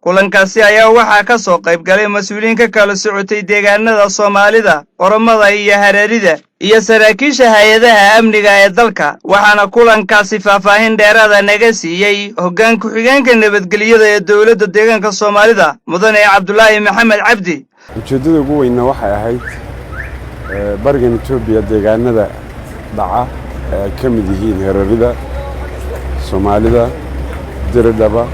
Kulankaasi ayaa waxaa ka soo qayb galay mas-uuliyiin ka kala socotay deegaanada Soomaalida, Oromada iyo Hareerida iyo saraakiisha hay-adaha amniga ee dalka. Waxaana kulankaasi faahfaahin dheeraada naga siiyey hoggaan ku-xigeenka nabadgelyada ee dowladda deegaanka Soomaalida, Mudane Cabdulaahi Maxamed Cabdi. Ujeeddada ugu weynna waxay ahayd barigan Etoobiya deegaanada dhaca ee ay ka mid yihiin Herarida, Soomaalida, Diridhaba,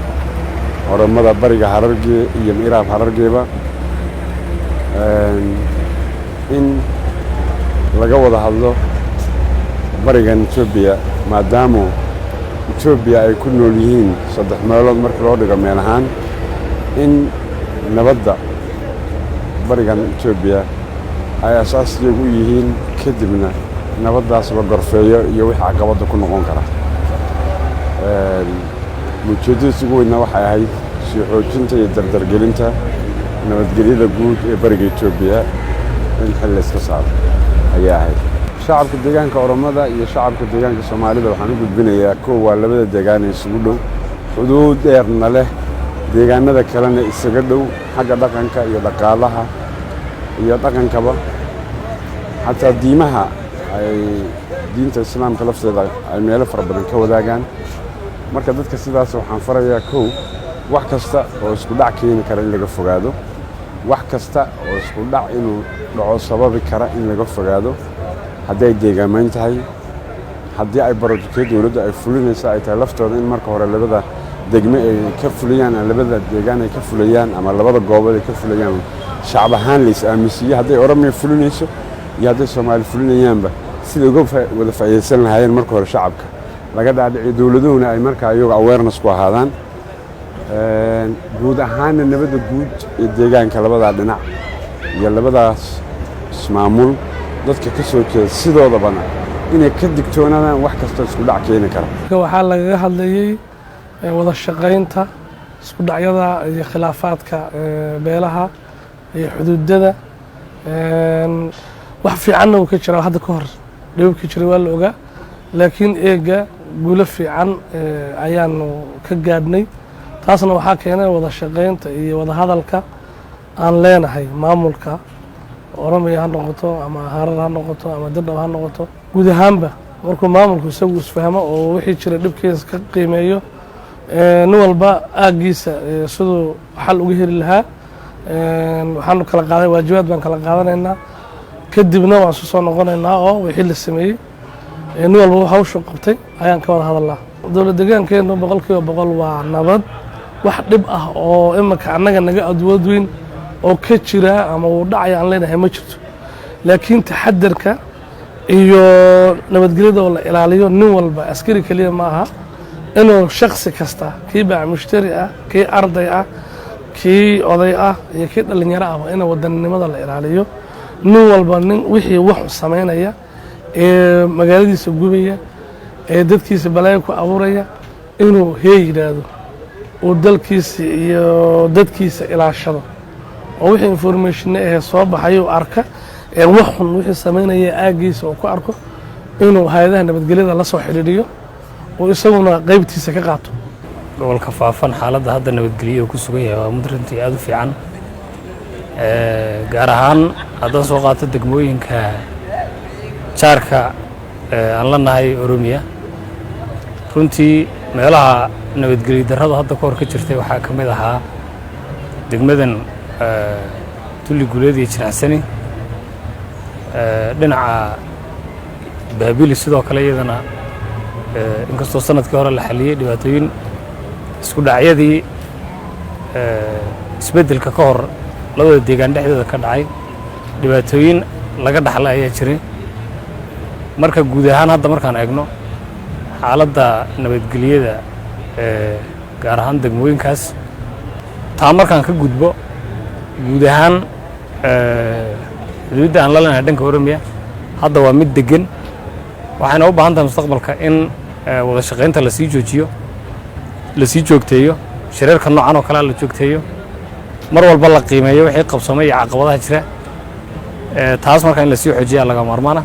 Oromada, bariga Harargee iyo Miraab Harargeeba, in laga wada hadlo barigan Etoobiya, maadaamu Etoobiya ay ku nool yihiin saddex meelood marka loo dhigo meel ahaan, in nabadda barigan Etoobiya ay asaasiyagu u yihiin, kadibna nabaddaas la gorfeeyo iyo wixii caqabadda ku noqon kara. Ujeeddadiis ugu weynna waxay ahayd sii xoojinta iyo dardargelinta nabadgelyada guud ee bariga Etoobiya in xil layska saaro ayay ahayd. Shacabka deegaanka Oromada iyo shacabka deegaanka Soomaalida waxaan u gudbinayaa: kow, waa labada deegaan ee isugu dhow, xuduud dheerna leh, deegaanada kalena isaga dhow xagga dhaqanka iyo dhaqaalaha iyo dhaqankaba, xataa diimaha ay diinta Islaamka lafteeda ay meelo fara badan ka wadaagaan. Marka dadka sidaas waxaan farayaa: kow, wax kasta oo isku dhac keeni kara in laga fogaado, wax kasta oo isku dhac inuu dhaco sababi kara in laga fogaado, haddii ay deegaamayn tahay, haddii ay barojekyo dowladdu ay fulinaysa ay tahay laftooda, in marka hore labada degme ay ka fulayaan ama labada deegaan ay ka fulayaan ama labada goobood ay ka fulayaan shacab ahaan la is aaminsiiyo, hadday Oromiya fulinayso iyo hadday Soomaali fulinayaanba, siday uga wada faa'iidaysan lahaayeen marka hore shacabka laga dhaadhiciyo, dowladuhuna ay markaa iyagu awareness ku ahaadaan. Guud ahaanna nabadda guud ee deegaanka labadaa dhinac iyo labadaas ismaamul dadka ka soo jeeda sidoodabana inay ka digtoonaadaan wax kastoo isku dhac keeni kara. Waxaa lagaga hadlayey wada shaqaynta, isku dhacyada iyo khilaafaadka beelaha iyo xuduudada. Wax fiicanna uu ka jiraa. Hadda ka hor dhibabkii jiray waa la ogaa, laakiin eega guulo fiican ayaanu ka gaadhnay. Taasna waxaa keenay wada shaqaynta iyo wada hadalka aan leenahay maamulka Oromiya ha noqoto ama Harar ha noqoto ama Dirdhab ha noqoto. Guud ahaanba markuu maamulku isagu isfahmo oo wixii jira dhibkiisa ka qiimeeyo, nin walba aaggiisa siduu xal uga heli lahaa, waxaanu kala qaaday waajibaad baan kala qaadanaynaa. Kadibna waan isu soo noqonaynaa oo wixii la sameeyey, nin walba hawshu qabtay ayaan ka wada hadalnaa. Dowlad deegaankeenu 100% waa nabad. Wax dhib ah oo iminka annaga naga adwood weyn oo ka jira ama uu dhacaya aan leenahay ma jirto, laakiin taxadarka iyo nabadgelyada oo la ilaaliyo, nin walba askari keliya ma aha, inuu shaksi kasta, kii baac mushtari ah, kii arday ah, kii oday ah iyo kii dhallinyaro ahba, in wadaninimada la ilaaliyo. Nin walba nin wixii wax samaynaya ee magaaladiisa gubaya ee dadkiisa balaayo ku abuuraya inuu hee yidhaahdo, uu dalkiisa iyo dadkiisa ilaashado, oo wixii information ahee soo baxay uu arka ee wax xun wixii samaynaya aaggiisa uu ku arko, inuu hay-adaha nabadgelyada la soo xidhiidhiyo oo isaguna qaybtiisa ka qaato. Gobolka Faafan xaaladda hadda nabadgelyo ku sugan yahay waa mid runtii aada u fiican, gaar ahaan haddaan soo qaato degmooyinka jaarka aan la nahay Oromiya. Runtii meelaha nabadgelyo darradu hadda ka hor ka jirtay waxaa ka mid ahaa degmadan Tulli Guuleed iyo Jinacsani, dhinaca Baabili sidoo kale iyadana, inkastoo sanadkii hore la xaliyey dhibaatooyin isku dhacyadii isbeddelka ka hor labada deegaan dhexdooda ka dhacay, dhibaatooyin laga dhaxlay ayaa jiray. Marka guud ahaan hadda markaan eegno xaaladda nabadgelyada, gaar ahaan degmooyinkaas, taa markaan ka gudbo, guud ahaan xuduudda aan la leenahay dhanka Oromiya hadda waa mid deggan. Waxayna u baahan tahay mustaqbalka in wada shaqaynta lasii joojiyo, lasii joogteeyo, shirarka noocan oo kalea la joogteeyo, mar walba la qiimeeyo wixii qabsoomay iyo caqabadaha jira. Taas markaa in lasii xoojiyaa laga maarmaana.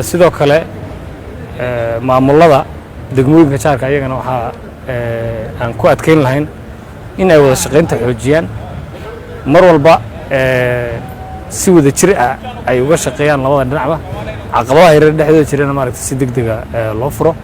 Sidoo kale maamullada degmooyinka jaarka ayagana waxaa aan ku adkeyn lahayn In ay wada shaqaynta xoojiyaan, mar walba si wada jir ah ay uga shaqeeyaan labada dhinacba, caqabadaha yaryar dhexdooda jirana, maaragtay, si deg dega loo furo.